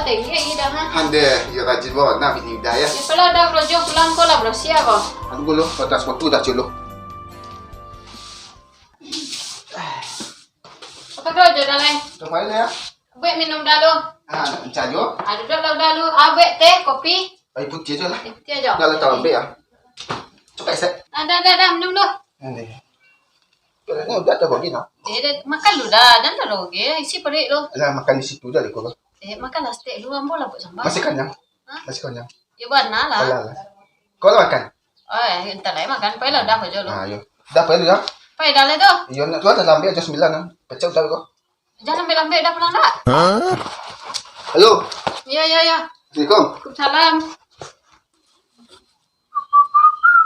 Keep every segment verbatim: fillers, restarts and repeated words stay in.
Tinggi dah, ha? Andeh, iyo rajin bana bini Uda, yo. Yo, kalau Uda karajo pulang, ko lah barasiah, ko. Aduh, lo, panas waktu dah, Cik, lo. Apo karajo Uda lai? Coba aja, yo. Buek minum dulu. Ah, nak mancari, yo. Ah, duduak lah Uda lu. Ah, buek teh, kopi. Aia putiah ajo lah. Aia putiah ajo. Dah lah, talambek, yo. Coba, Sek. Ah, dah, dah, dah, minum dulu. Ini. Kayaknya Uda dah bagi, nah. Eh, dah, makan dulu dah. Jan tarogeh. Isi paruik lu. Lah, makan di situ aja, Liko. Eh, makan lah saketek lu, ambo lah buek samba. Masih kanyang? Hah? Masih kanyang? Yo, bana lah. Alah, alah. Kau lah makan? Oh, eh, antah lah, makan. Pai lah, Uda karajo lu. Ah, yo. Uda, pai lu, yo. Pai dah lah tu. Iyo, nak tu dah lambek jam sambilan, nah. Pacah Uda kau. Jan lambek-lambek, Uda pulang dah. Halo. Yo, yo, yo. Assalamualaikum. Waalaikumsalam.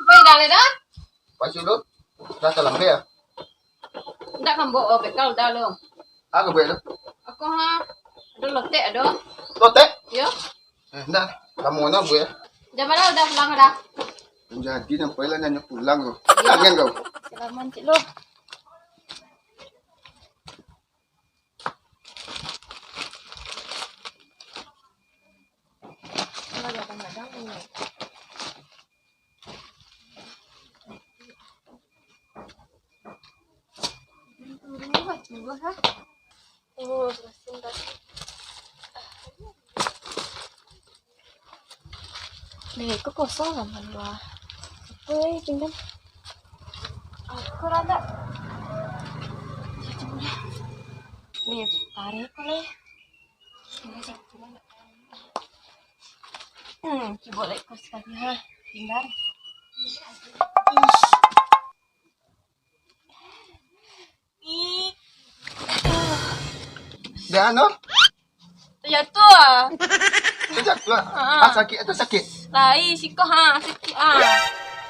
Pai dah lah dah. Pai sudah. Dah talambek, yo. Ndak ka ambo, oh, bekal Uda lo. Apo buek tu? Ako ha, ado lotek ado. Lotek? Yo. Eh, ndak. Lamo bana buek. Jam bara Uda pulang dah? Jadi, nampak lah nyo pulang tu. Yo. Kangen kau. Salaman cik lo. Kalau datang-datang ni. Nih, kok kosong lah, Bang, dua. Apa lagi, pinggan? Aku rada. Nih, tarik ko leh. Hmm, cubo lek ko sakali, ha. Pindah. Ih. Dah, anu? Jatuah. Jatuah? Ha. Ah, sakik atau sakik? Lai, siko, ha, sakik, ah.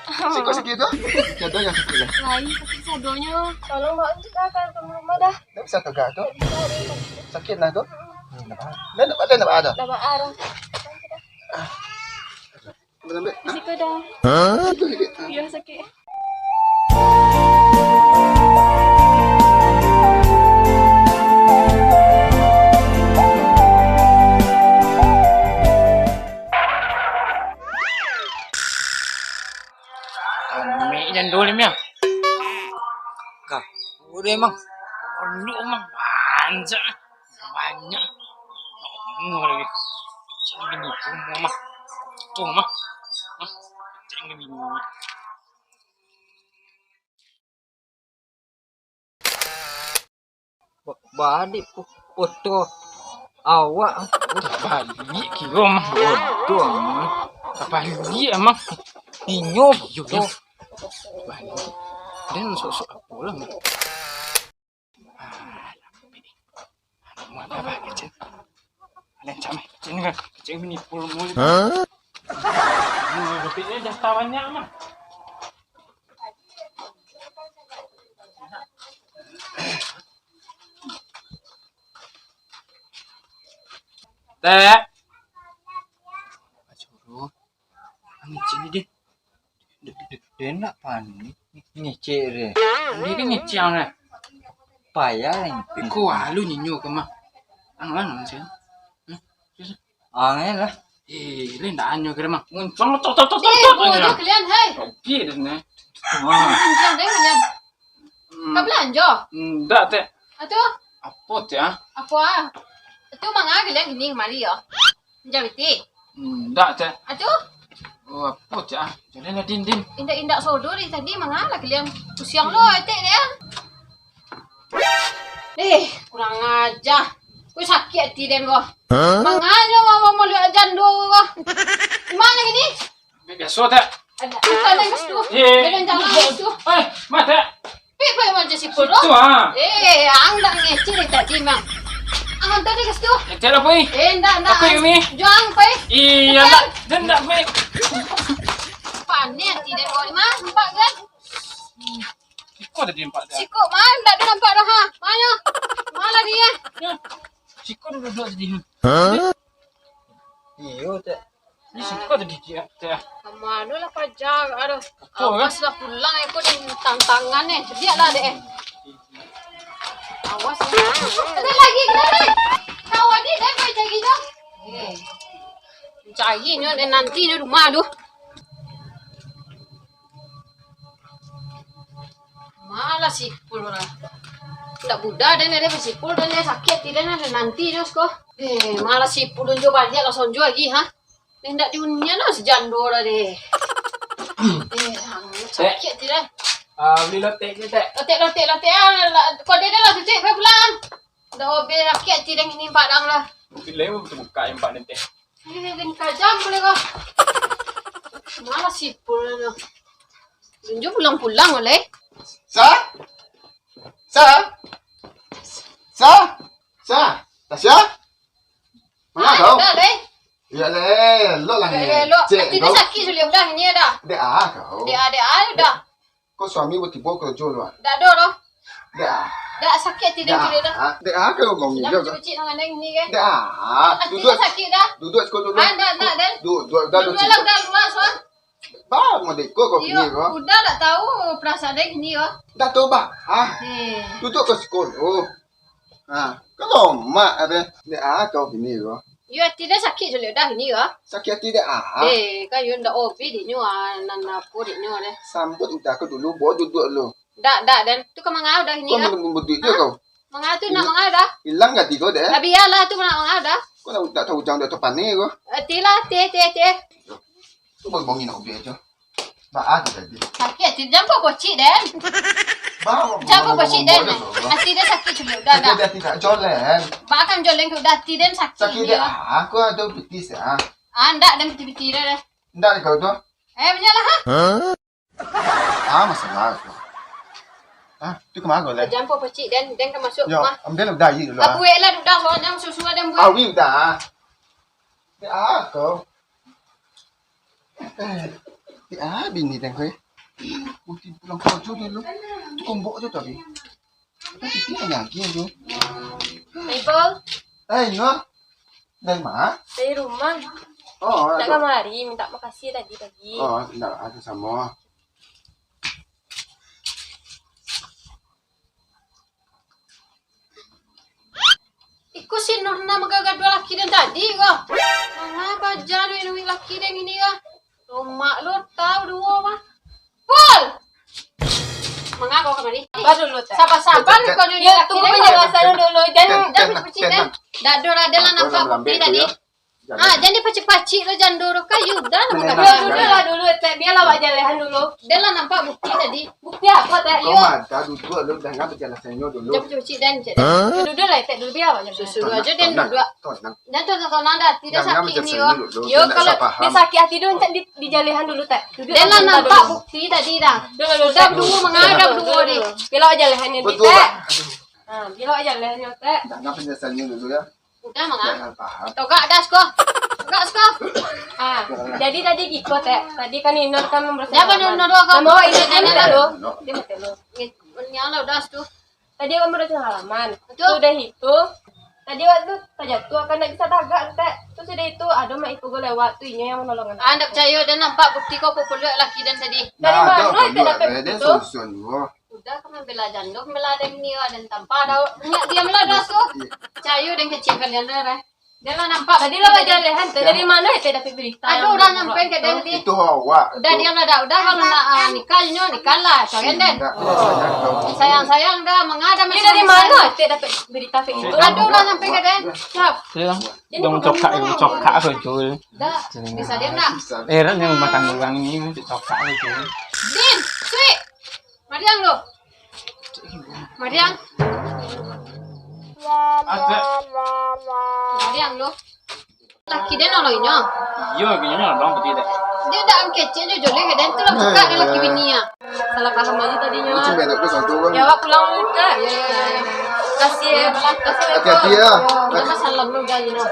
Siko sakik tu? Tiado yang sakik lah. Lai, sakik sadonyo. Tolong bawa untuk kakak ke rumah dah. Ndak bisa tegak tu? Ndak bisa, Dek. Sakik nah tu? Hmm, ndak apa. Ndak, ndak, ndak apa dah. Ndak apa dah. Belum, Dek. Di situ dah. Hah? Itu, Dek. Iya, sakik. Kami jando ni, Miang. Kah, udah emang. Dulu emang banyak. Banyak. Ngomong lagi. Cari bini tu, mah. Tu, mah. Hah? Cari bini. Ba-, balik po-, foto awak. Balik kiro mah bodoh mah. Balik mah. Inyo iyo, iyo. Balik. Dan sok-sok apo lah mah. Ah, lambat ni. Mau apa, apa, kecil? Lancam, eh. Kecil ni kan. Kecil ni pul mulu. Hah? Nah, kecil ni dah banyak mah. Tek. Suruh. Angin sini deh. Dek, dek, dek, nak panik. Ngecek deh. Dia kan ngecek ang deh. Payah ni. Iko alu nyinyo ke mah. Ang lang, ang sini. Hmm? Ang lah. Eh, lain dah anyo kira mah. Muncang tok, tok, tok, tok, Eh, tok, bodoh aja. Kalian, hei. Oke deh, nih. Wah. Muncang deh kalian. Hmm. Ka balanjo? Ndak, Tek. Atuh? Apo, Tek, ah? Apo, ah? Atuh manga kalian kini kamari, yo? Manjawiti? Ndak, Tek. Atuh? Oh, apo, Tek, ah? Jalan lah, Din, Din. Indak-indak sodo dari tadi, manga lah kalian? Pusiang lo, Tek, deh. Eh, kurang aja. Kau sakik hati den ko. Hah? Manga lo mama maluak jando ko. Di mana kini? Biaso, Tek. Ada, ada, ada, kat situ. Eh. Ada jalan kat situ. Eh, mah, Tek. Pi, pai macam situ, Situ, ah. Eh, ang dah ngecil dari tadi, Mang. Ang hantar dia kat situ. Ngecil apa, eh? Eh, ndak, ndak. Apa yang ni? Juang, pai. Iya, Bukan. Ndak. Dia ndak, pai. Panik hati dia, kau ni, Mang. Nampak kan? Siko tadi nampak, Tek. Siko, Mang. Ndak ada nampak dah, ha. Mana? Mana dia? Ya. Siko duduk-duduk tadi. Hah? Iyo, Tek. Ni siko tadi, Tek. Ka mano lah paja, aduh. Betul, kan? Awas lah pulang, iko dek tantangan ni. Cadiak lah, dek. Awas lah. Ada lagi, kenapa? Kawan ni, dah, pai cari dah. Eh, cari nyo, den nanti nyo rumah tu. Malah sipul urang. Ndak buda den, den basipul, den sakik ati den, den nanti nyo siko. Eh, malah sipul, den jo baliak lah sonjo lagi, ha. Den ndak diunian lah si jando dah deh. Eh, sakik ati den. Ah, bali lotek je, Tek. Lotek, lotek, lotek, ah, lah, kode den lah tutuik, pai pulang. Dah obe sakik ati den kini padang lah. Pilih buka empat nanti. Eh, den kajam boleh kah? Malah sipul tu. Tunjuk pulang-pulang oleh. Sa? Sa? Sa? Sa? Tasya? Mana kau? Dah, deh. Ya, leh, elok lah ni. Elok. Cek, ati den sakik suliah udah ini dah. Dek ah kau. Dek ah, dek ah, udah. Kau suami tibo-tibo karajo luar. Dak ado doh. Dak. Dak sakik ati den kini dah. Dak, ah, kau ngomong. Dah, kecil-kecil dengan den ini kan. Dak. Ati den sakik dah. Duduk siko dulu. Ah, dak, dak, den. Duduk, duduk, dah, duduk. Duduk lah, dah luar, son. Bah, modeko kau kini kau. Udah dak tahu perasaan den kini kau. Dak tahu bah. Ah. Eh. Duduk kau siko dulu. Ha, kalau mak ado, dek ah kau kini ko. Yo, ati den sakik suliah dah kini ko. Sakik ati dek ah. Eh, kan yo ndak obi dek nyo, ah, nan apo dek nyo deh. Sambuik udah ko dulu, bawa duduk dulu. Dak, dak, den. Tu ka mangau dah kini ko. Kau belum butuh je kau. Mangau tu nak mangau dah. Hilang gati kau deh. Lah bialah tu nak mangau dah. Kau nak utak tahu ujang dah tu panih ko. Ati lah, ati, ati, ati. Tu bang-bangin nak obi aja. Baa tu tadi? Sakik ati, jan pocik den. Bah, jan pocik den. Ati den sakik sudah, udah, dah. Ati den tak jolen. Baa kan jolen ke udah ati den sakik. Sakik ni, den, ah, aku ada betis, ah. Ah, ndak den piti-piti dah, dah. Ndak kau tu? Eh, banyak lah, ha? Ah, masalah tu. Ah, tu kemana kau, Len? Jan pocik den, den ka masuk rumah. Yo, ambil udah air dulu, ah. Abu lah udah, soalnya susu ada buat. Awi udah. Ya, kau. Eh, ah, bini den ko, eh. Mungkin pulang karajo dulu. Tu kombok je tadi. Tapi dia lagi tu. Maibol. Eh, Nur. Dari mana? Dari rumah. Oh, nak kamari, minta makasih tadi pagi. Oh, ndak ado samo. Iko si Nur nan bagagaduah laki den tadi ko. Manga baja tu inuik laki den ini ko. Lomak lo tau duo mah. Pul! Manga kau kamari? Sabar dulu, Tek. Sabar-sabar ni kau ni laki den. Tunggu penjelasan dulu. Jan, jan pacik den. Dak ado lah, den lah nampak bukti tadi. Ah, jan dipacik-pacik lo, jan dulu kan, yo udah lah. Yo, duduklah dulu, Tek. Biarlah awak jalehan dulu. Den lah nampak bukti tadi. Bukti apo, Tek? Yo. Kau mah dah duduk lo, dengar penjelasannyo dulu. Jan pacik-pacik den, cek den. Duduklah, Tek, dulu biar awak jalehan. Suruh aja den duduk. Jan tu tonton dah, ati den sakik ni, yo. Yo, kalau den sakik ati tu, cak di, dijalehan dulu, Tek. Den lah nampak bukti tadi dah. Dulu, dulu, dulu. Udah dulu, manga dah dulu ni. Biarlah awak jalehan ni, Tek. Ha, biarlah awak jalehan ni, Tek. Dengar penjelasannyo dulu, yo. Udah, manga. Togak dah siko. Togak siko. Ah, jadi tadi giko, Tek. Tadi kan Inor kan membersihkan halaman. Nama awak Inor, Inor, Inor. Dia mati lo. Nyalah udah tu. Tadi awak membersihkan halaman. Betul. Sudah itu, tadi awak tu tajatuah kan ndak bisa tagak, Tek. Tu sudah itu, ado mak Ipogo lewat, tu inyo yang menolong. Ah, ndak picayo, den nampak bukti kau pukul laki den tadi. Dari mano Tek dapek bukti tu? Udah, kau mambela jando, mambela den ni, den tampa dah. Banyak diam lah, dah tu. Picayo den kecil kalian dah, dah. Den lah nampak. Tadi lah wajah lehan tu. Dari mano Tek dapek berita? Aduh, udah nyampe ka den tadi. Itu awak. Udah diam lah, dah. Udah kalau nak, ah, nikah nyo, nikah lah. Sayang den. Sayang-sayang dah, manga dah. Ini dari mano Tek dapek berita kayak gitu? Aduh, udah nyampe ka den. Siap. Jangan cokak, jangan cokak aku tu. Dah, bisa diam dah. Heran yang makan orang ni, cokak aku tu. Din, Sui. Mariang lo. Mariang. Ado. Mariang lo. Laki den nolong inyo. Iyo, inyo nolong peti dek. Dia dak kecek jo joleh den tu lah cakap dia laki bini ah. Salah paham aja tadinyo. Macam beda tu satu kan. Ya, awak pulang dulu, Kak. Ya, ya, ya. Kasih ya, kasih ya. Hati-hati ya. Jangan salam lu dah, you know.